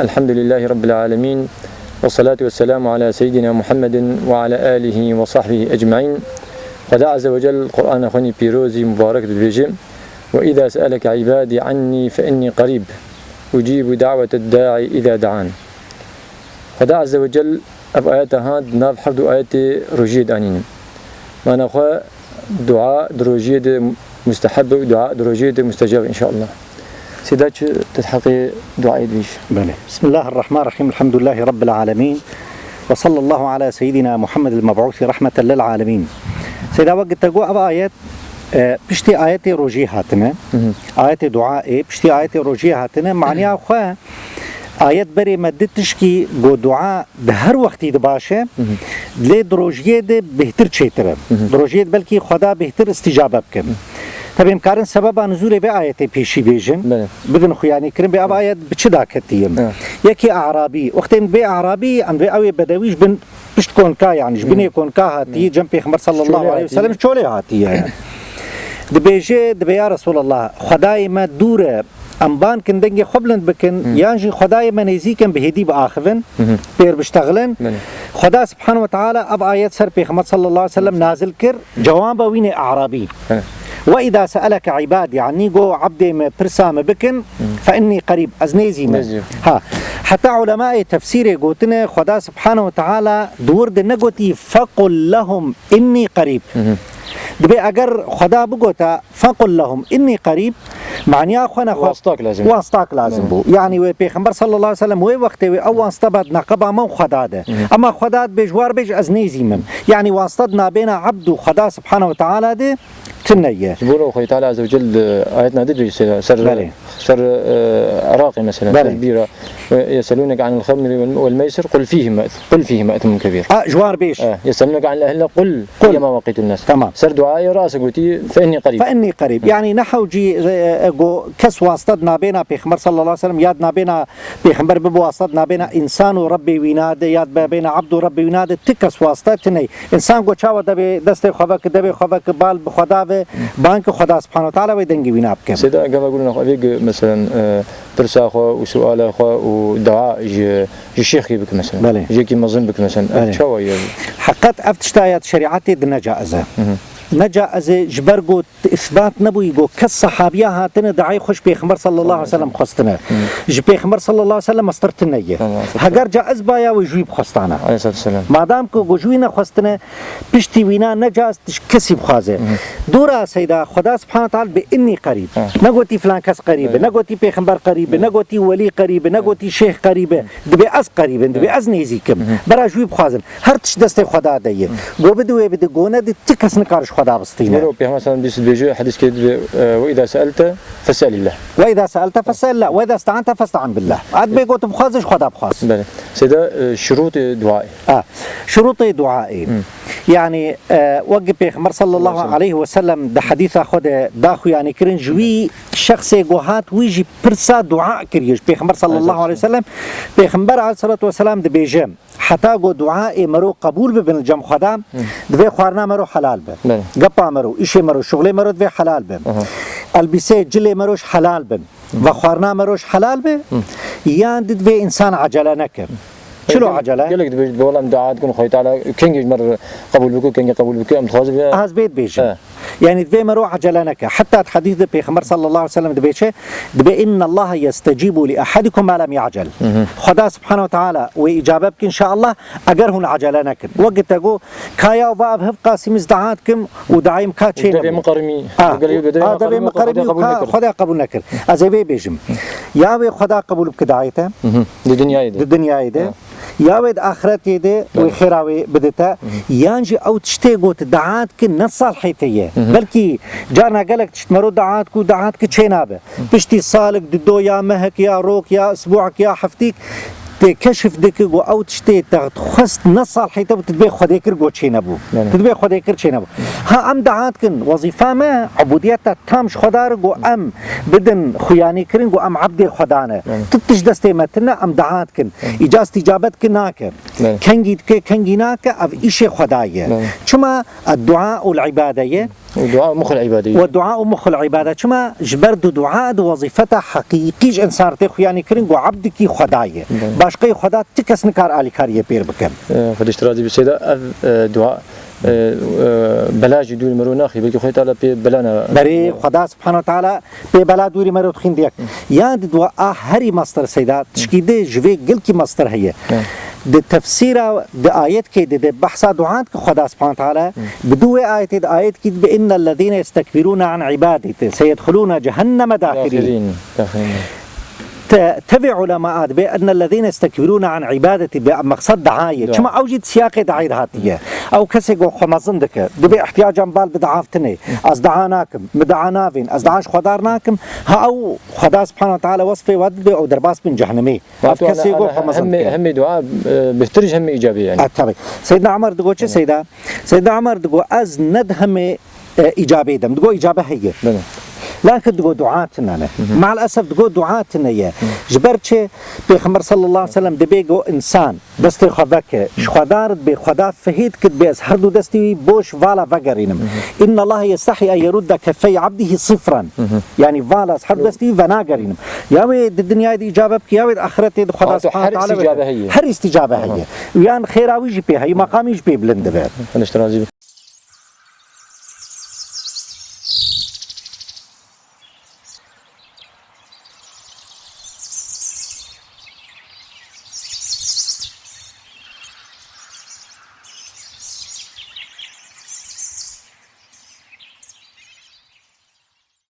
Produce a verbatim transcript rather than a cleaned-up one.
الحمد لله رب العالمين، والصلاة والسلام على سيدنا محمد وعلى آله وصحبه أجمعين. Xweda Azze ve Cel Qur'ana xwe nî pîrozî mubarek dibêje: "وإذا سألك عبادي عني فإني قريب أجيب دعوة الداع إذا دعان." Xweda Azze ve Cel ev ayeta ha di nav her du ayetê rojiyê de anîne. Mana xwe dua di rojiyê de musteheb e û dua di rojiyê de mustecab e, inşallah. Seyda, çi tu di heqê duayê dibêjî? Belê. Bismillahirrahmanirrahim. Elhamdülillahi Rabbil alemin. Ve sallallahu ala seyyidina Muhammedil meb'usi rahmeten lil alemin. Seyda, wek te got, ev ayet, e, piştî ayetê rojiyê hatine. Hı hı. Ayetê duayê, piştî ayetê rojiyê hatine. Maniya xwe, ayet berê me di tişkî got, dua di her wextî de baş e, Hı hı. lê di rojiyê de bêhtir çêtir e. Hı hı. Di rojiyê de belkî Xweda bêhtir îstîcabe bike. Hı. Tabi em karin sebeba nuzûlê vê ayetê pêşî bêjin. Belê. Bidin xuyanî kirin, bê ev ayet bi çi daketiye? Evet. Yekî Arabî, wextê em vê Arabî, em vê ew ê bedewî ji bin pişt konka, yani ji Hı. binê konka hatiye, Hı. cem Pêxember sallallahu Çolê aleyhi ve sellem hatiye. Çolê hatiye. Dibêje, dibe ya Resulallah, Xwedayê me dûr e, em ban kin dengê xwe bilind bikin, Hı. yan jî Xwedayê me nêzîk in bi hêdî biaxivin, Hı hı. pêr biştexilin. Belê. Xweda Subhanahu ve Teala ev ayet ser Pêxember sallallahu aleyhi ve sellem nazil kir, cewaba wî nê Arabî. Belê. "Ve izâ se'eleke ibadî annî", go, "Ebdê me pirsa me bikin, Hı. fe innî qerîb", ez nêzî me. Nêzî. Ha, heta ulemayê tefsîrê gotine, Xweda Subhanahu ve Teala di wir de negotî, "Fequl lehum innî qerîb". Hı hı. Dibê eger Xweda bigota, "Fequl lehum innî qerîb", maniya xwe nexwe Wastak lazim. Wastak lazim Hı. bû. Yani wê Pêxember sallallahu aleyhi ve sellem wê wextê wê ew wasita bad neqeba me û Xweda de. Hı hı. Ema Xweda dibêj, war bêj, ez nêzî me. Yani wasita di nabêna ebd û Xweda Subhanahu ve Teala de tune ye. Ji bo Xwedê Teala Azze ve Cel di ayetna di dibêje ser, ser, Belê. ser, e, Iraqê mesela, Belê. ser bîra. "Yeselûneke anil xemri vel, vel meysir, qul fîhima, qul fîhima ismun kebîr." A, ji war bêj. E, "Yeselûneke anil ehille, qul Qul. fîhima weqîtun nas." Tamam. Ser duayê rast gotî, "Fe innî qerîb." Fe innî qerîb. Yani ne hewcî, e, e, go kes wasita di nabêna Pêxember sallallahu aleyhi ve sellem ya di nabêna Pêxember bibe wasita di nabêna însan û Rebbê wîna de, ya di nabêna ebd û Rebbê wîna de, ti kes wasita tune ye. Însan go çawa devê destê xwe veke, devê xwe veke, bal bi Xweda ve, ban ki Xweda Subhanahu ve Teala wê dengê wîna bike. Seyda, gava gulina xwe, vê gi, meselen, e, pirsa xwe û suala xwe û dua ji, ji şêxî bike, meselen. Belê. Ji yekî mezin bike, meselen. Ev Belê. çawa ye? Heqet ev tişta ya di şerîetê de ne caiz e. Hı hı. Ne caiz e, ji ber got îsbat nebûyî, got kes sehabiya hatine, dayê xwe ji Pêxember sallallahu aleyhi ve sellem xwestine. Hı. Ji Pêxember sallallahu aleyhi ve sellem mestir tune ye. Tamam, tamam. Heger caiz baya, wê ji wî bixwestana. Aleyhissalatu vesselam. Madam ku go ji wî nexwestine, piştî wîna ne caiz tu ji kesî bixwaze. Hı hı. Dûra Seyda, Xweda Subhanahu ve Teala bi innî qerîb. Hı. Negotî filan kes qerîb e, Evet. negotî Pêxember qerîb e, Evet. negotî welî qerîb e, Evet. negotî şêx qerîb e. Hı. Dibê ez qerîb im, dibê Evet. ez nêzîk im. Hı hı. Bera ji wî bixwazin. Her tişt destê Xweda de ye. Hı. Go bidi wê bidi, go nedi, ti kes nikare ji Xweda bistîne. Wero Pêxember sallallahu aleyhi ve sellem dibêje, hedîskê dibê, e, "Ve izâ se'elte fes'elillah." "Ve izâ se'elte fes'elillah. Ve izâ iste'ante feste'in billah." Ad bê got bixwaze, ji Xweda bixwaz. Belê. Seyda, e, şurutê duayê. Ha, şurutê duayê. Hı. Yani, e, wek Pêxember sallallahu Sallallahu aleyhi ve sellem di hedîsa xwe de da xuyanî kirin, ji wî şexsê go hat, wî jî pirsa dua kiriye ji Pêxember sallallahu aleyhi ve sellem. Pêxember aleyhissalatu vesselam dibêje, heta go duayê mero qebûl bibin li cem Xweda, Hı. divê xwarina mero helal be. Belê. Gepa mero, îşê mero, şuxlê mero divê helal be. Aha. Elbîsê cilê mero ji helal bin. Ve xwarina mero ji helal be. Hı. Yan di divê însan ecele neke. Çilo Gelek, ecele? gelek dibêjin, "Wela em dua dikin Xwedê Teala, kengî ji me re qebûl bike, kengî qebûl bike, em dixwazin vê." Ez vê dibêjim. He. Yani divê mero ecele neke. Heta di hedîs de Pêxember sallallahu aleyhi ve sellem dibêje, dibê, "Inna Allaha yestecibu li ahadikum ma lem ya'cel." Hı hı. Xweda Subhanahu ve Teala wê îcabe bike, inşallah, eger hûn ecele nekin. Wek te got, ka ya va ev hev qasîm ez dua dikim û daîm ka çê Devê nebû. min qermî. Ha, Gel yê devê ha, min devê qermî min û qermî Xwedê û qebûl ka nekir. Xwedê qebûl nekir. Ez ê vê bêjim. Ya wê Xweda qebûl bike dayê te. Hı hı. Di dinyayê de. Di dinyayê de. Ha. Ya wê di axretê de wê Belê. xêra wê bide te, yan jî ew tiştê got dua dikin ne salhê te ye. Hı hı. Belkî carna gelek tişt mero dua diku, dua dike çê nabe. Hı. Piştî salik, dido ya mehek ya rok ya isbuek ya heftîk tê keşif dike got ew tiştê te xwest ne salhê te bû, tu dibê Xwedê kir got çê nebû. Belê. Tu dibê Xwedê kir çê nebû. Ha em dua dikin, wezîfa me, ubudiyeta tam ji Xweda re got em bidin xuyanî kirin, got em ebdê Xweda ne. Belê. Tu tişt destê me tine, em dua dikin. Îca îstîcabet ki nake. Belê. Kengî dike, kengî nake, ev îşê Xwedayê ye. Belê. Çima? Dua û îbade ye. Dua muxul îbadê. Ve dua û muxul îbade. Çima? Ji ber du dua di wezîfeta heqîqî ji însan re tê xuyanî kirin, ku ebdikî Xwedayê. Belê. Başqeyê Xweda ti kes nikar alîkariyê pêr bikin. Xwedê ji te razî be Seyda, ev, e, dua, e, e, bela jî dûrî mero naxî, belkî Xwedê Teala pê bela ne. Berê Xweda Subhanahu Teala pê bela dûrî mero dixîn diyek. Ya di dua a herî mestir Seyda, tişkî di ji vê gilkî mestir heye. Di tefsîra, di ayetkê de, de behsa duan dike Xweda Subhanahu Teala, bi dû wê ayetê de ayetkî dibe, "Innellezîne yestekbirûne an îbadetî seyedhulûne cehenneme dâxirîn." Dâxirîn, dâxirîn. Te, tevî ulema dibe, "Innellezîne yestekbirûne an îbadetî", bi meqsed dua ye. Dua. Çima ew jî di siyaqê duayê de hatiye. Ew kesê ku xwe mezin dike, dibe ihtiyacan bal bi dua tine. Ez dua nakim, min dua navên, ez dua ji Xwedar nakim. Ha ew Xweda Subhanahu Teala wesfê we dibe, ew derbas bin cehnemê. Ev kesê ku xwe mezin dike. Hemê dua, e, bêhtir ji hemê îcabê yani. E, tabii. Seydina Ömer digo çi Seyda? Seydina Ömer digo, "Ez ne di hemê, e, îcabê de." Digo îcabe heye. Belê. Lakin digo dua tine ne. Hı hı. Maalesef digo dua tine ye. Hı. Ji ber çi? Pêxember sallallahu aleyhi ve sellem dibê go insan destê xwe veke, ji Xwedar dibê, Xweda fihêt kit bê ez her du destê wî boş vala vegerînim. Hı hı. "Inna Allahe yestahî en yerudde keffey abdihi sifran." Hı hı. Yani vala ez her du destê wî venagerînim. Ya wê di dinyayê de îcabe bike, ya wê di axiretê de Xweda Subhanahu Teala her îstîcabe heye. Her îstîcabe heye. Yan xêra wî jî pê heye, maqamî jî pê bilind dibe. Xwedê ji te razî be.